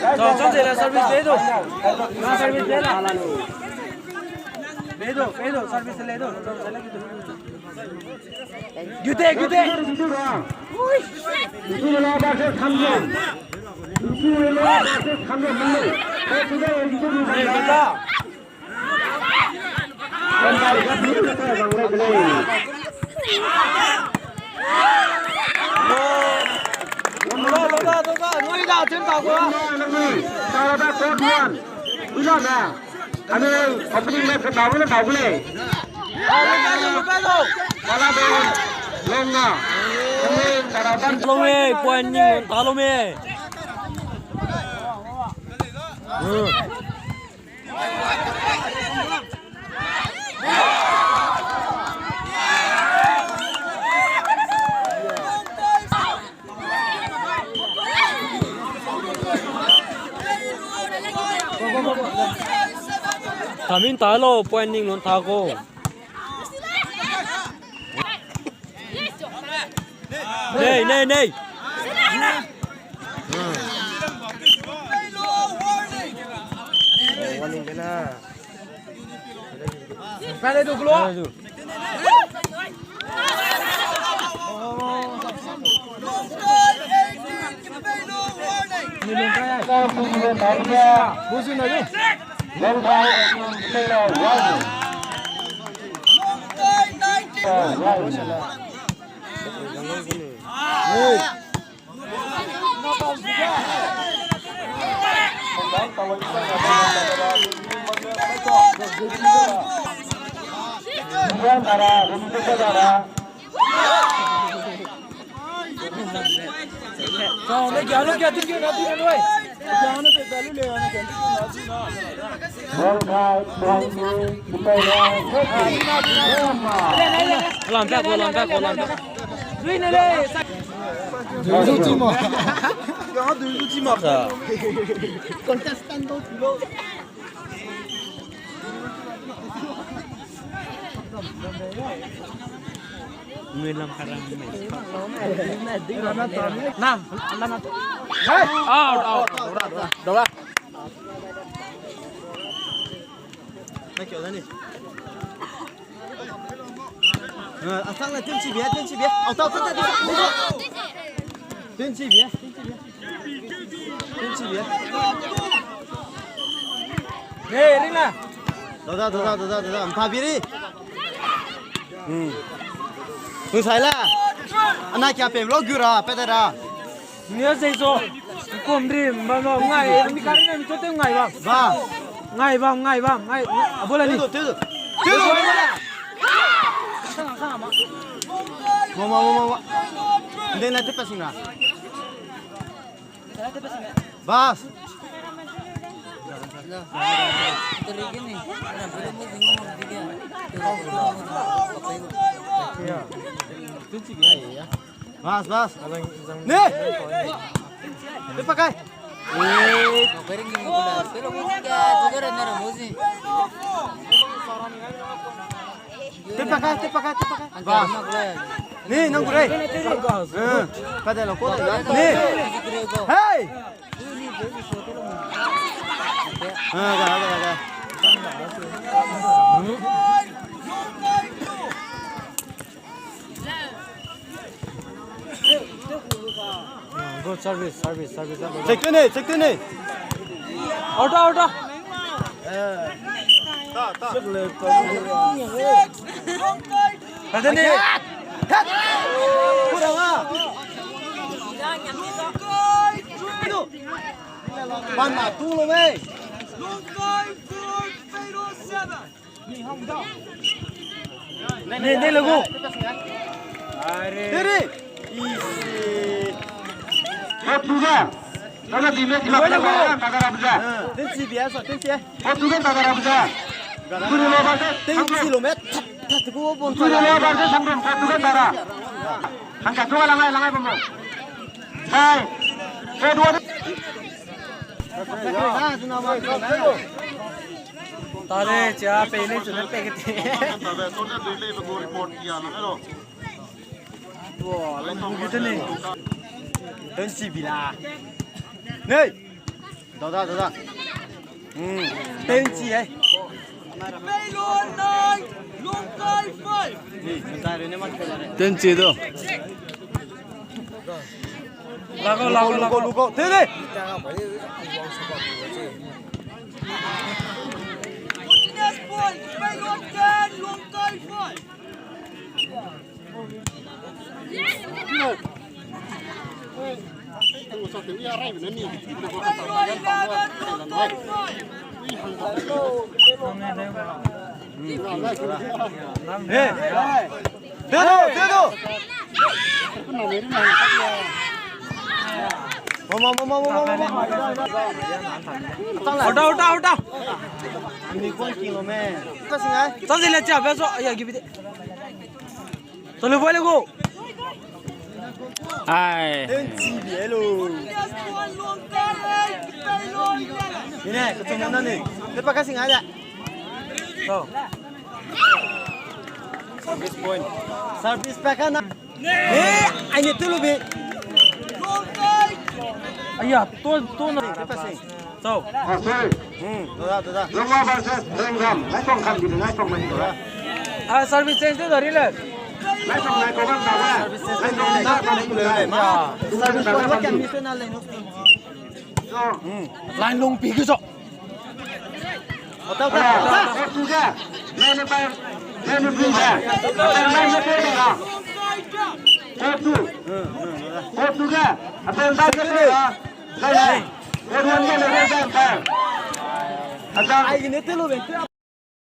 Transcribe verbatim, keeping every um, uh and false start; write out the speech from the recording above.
Chang, chang, chang, service le do. Chang, service le la. Le do, le do, service le do. Gute, gute. Opening match tau le, tau le. Wala be, long na. Long e, point ning ta lo me. Tamin ta lo, point ning lon ta ko. Nei, nei, nei. Warning kena. Pele du glo. Pele du. Buzu na du. Lampe ko, lampe ko, lampe. Duizu team a. Duizu team a. Contestant do. Nui lam karam me. Nam, lam. Out, out. Dora, dora. Dora. Na kyo ni. A, asang na tenchi bia, tenchi bia. Au, tau, tau, tau, tau. Tenchi bia, tenchi bia. Tenchi bia. Hey, Rina. Doda, doda, doda, doda. Mpa biri. Hmm. Tu sai la. Ana kya pe lo gura, pe da ra. Ni a zei so. Kom ri, ma no, ngai, mi kari na mi chote ngai ba. Ba. Ngai ba, ngai ba, ngai. Abola ni. Tedo, tedo. Tedo. Mama, mama, mama. Ndena te passing na. Bas. Bas, bas. Ne! Te pakai. Te pakai, te pakai, te pakai. Bas. Ne, nang gure. Eh, ka de lo ko de. Ne. Hey! Ah, ga, ga, ga. Good service, service, service. Check tene, check tene. Out, out, out. Eh. Ta, ta. Ban na tu lo mei. Ne, ne, lagu. Dere. Isi. Hot buja. Nana di me di ma lagu. Tagarap buja. Tenchi bia so, tenchi. Hot buja tagarap buja. Guru lo ba se. Tenchi lo me. Tat, tat, gu bon. Guru lo ba se, sangram hot buja tara. Hangka tu langai, langai bambo. Sai. Hot buja. Tare, cha, pe le, chune pe ke te. Wa, lang bu ke te ne. Tenchi bila. Nei. Dau da, dau da. Hmm. Tenchi, eh. Tenchi do. Lago, lago, lago, lago. Te de. Hey! Dedo, dedo! Mama, mama, mama, mama. Ulta, ulta, ulta. Unicorn King lo me. Kasi ngai. Chance le chia, beso. Ya, give it. Chale, boy, le go. Ai. Tenchi bi, hello. Ine, kachom na ni. Te pa kasi ngai da. So. Service point. Service pa ka na. Eh, ai ne tulu bi. Aya, to, to na. Te pa si. So. Ah, sorry. Hmm, to da, to da. Longwa versus Renggam. Lai tong kam di, lai tong mai di. Ah, service change de dari le. Lai tong lai ko bam ta ba. Lai tong lai ko bam ta ba. Service change de dari. So. Hmm. Line long pi ke so. Ota, ota, ota. Ko tu ga. Lai ne pa. Lai ne pi ga. Lai ne pi ga. Ko tu. Ko tu ga. Apa yang tak ada?